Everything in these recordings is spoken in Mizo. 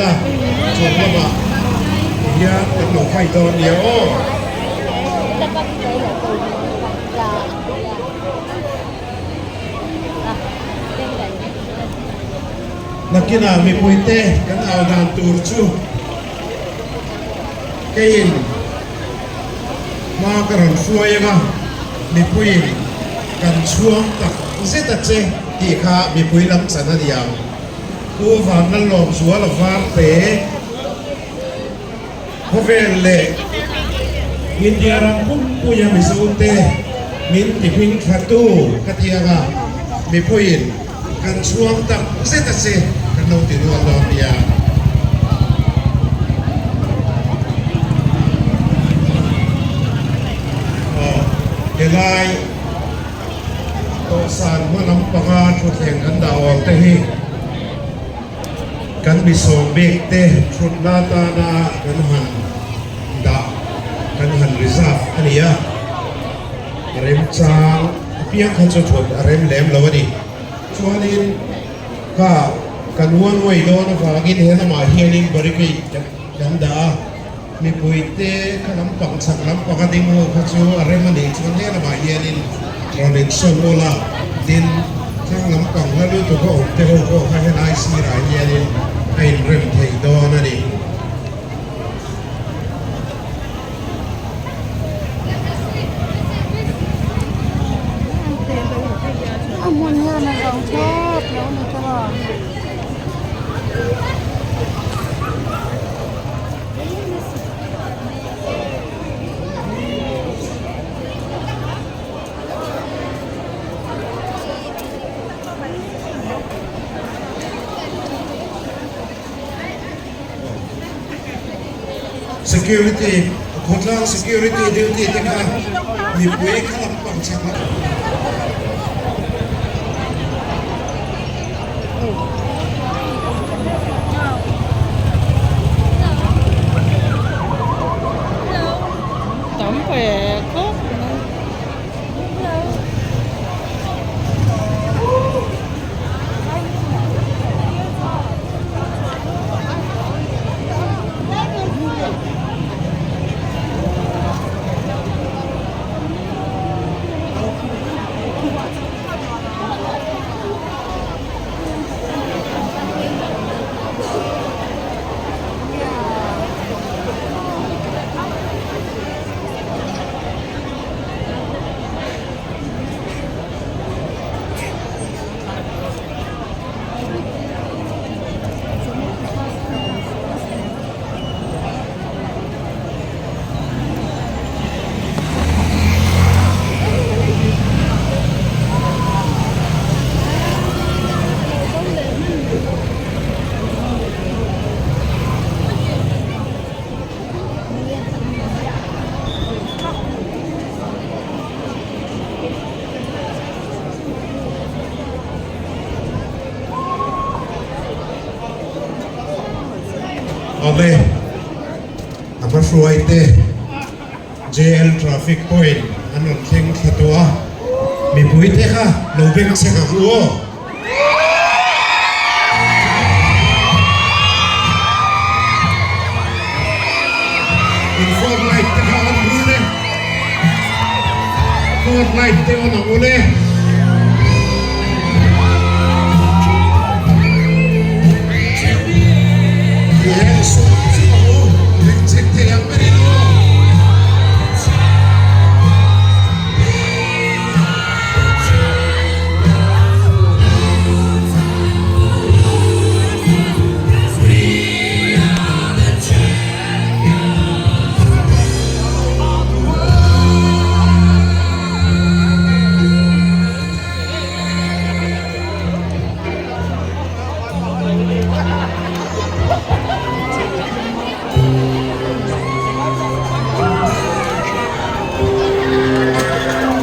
la, chung lamah hian kan lo hai dawn nia aw. Nakinah mipuite kan au dan tur chu keiin hma ka rawn hruai anga mipuiin kan chhuang tak zet a che tih kha mipui lam chan a ni ang. Pu Vanlalawmzuala Varte khawvel leh India ram pumpuia Mizote min ti hming thlatu ka ti anga mipuiin kan chhuang tak zet a che kan lo ti rual dawn nia. Aw helai Dawhsan hma lampanga thutthleng kan dah awm te hi kan mi sawm bik te thutna atana kan han dah kan han reserve a ni a, a remchang apiang kha chu thut a rem lem lo a ni. Chuanin kha kan one way dawn avangin he lamah hianin barricade kan dah a. Mipuite kha lampang chak lampang a ding ho kha chu a rem a nih chuan he lamah hianin rawn insawn ul a, tin thlang lampang hla lutuk a awm te ho pawh kha helai sirah hianin a inrem thei dawn a ni. A hmun hian a zo thlawt lo ni tawh a. Security khawtlang security duty te kha mipui kha lampang chak a. Tam ve khawp mai. Awle a hma hruai te. JL Traffic Point an rawn thleng thla tawh a, mipui te kha lo beng chek ang u aw. In fog light te kha on ru le, fog light te on ang u le. Ti eng sup sup ang u, beng chek thei ang ber in aw.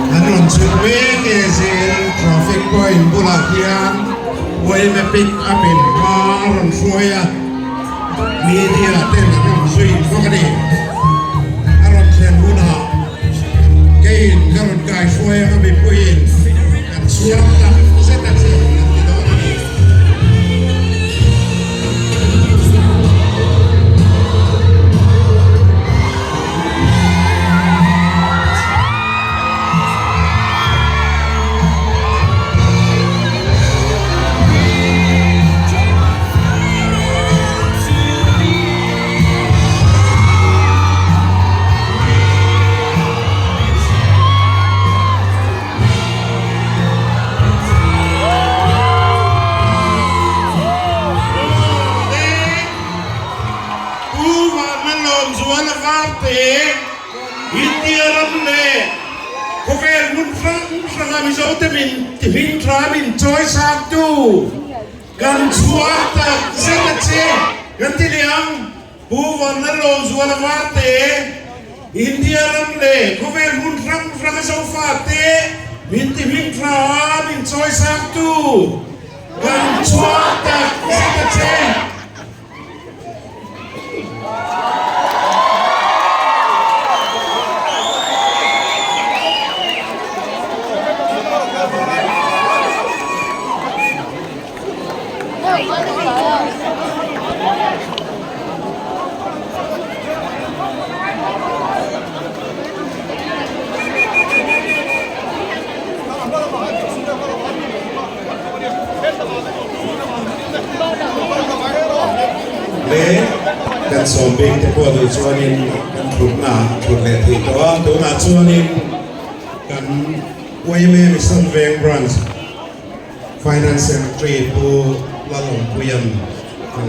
An rawn chhuk mek e zir traffic point bulah hian yma pick up in hma a rawn hruai a, media ten an rawn zui bawk a ni. A rawn thlen hunah keiin ka rawn kai hruai anga mipuiin kan chhuang tak zet a che an ti dawn a ni. Varte, India ram leh khawvel hmun hrang hranga Mizote min tihming tha min chawi sangtu kan chhuah tak zet a che kan ti leh ang. Pu Vanlalawmzuala Varte, India ram leh khawvel hmun hrang hranga Zofate min tihming tha min chawi sangtu kan chhuah tak zet a che. Le kan sawm bik te pawh duh chuanin kan thutna thut leh theih tawh a, tunah chuanin kan YMA Mission Veng Branch Finance Secretary Pu Lalawmpuia'n kan.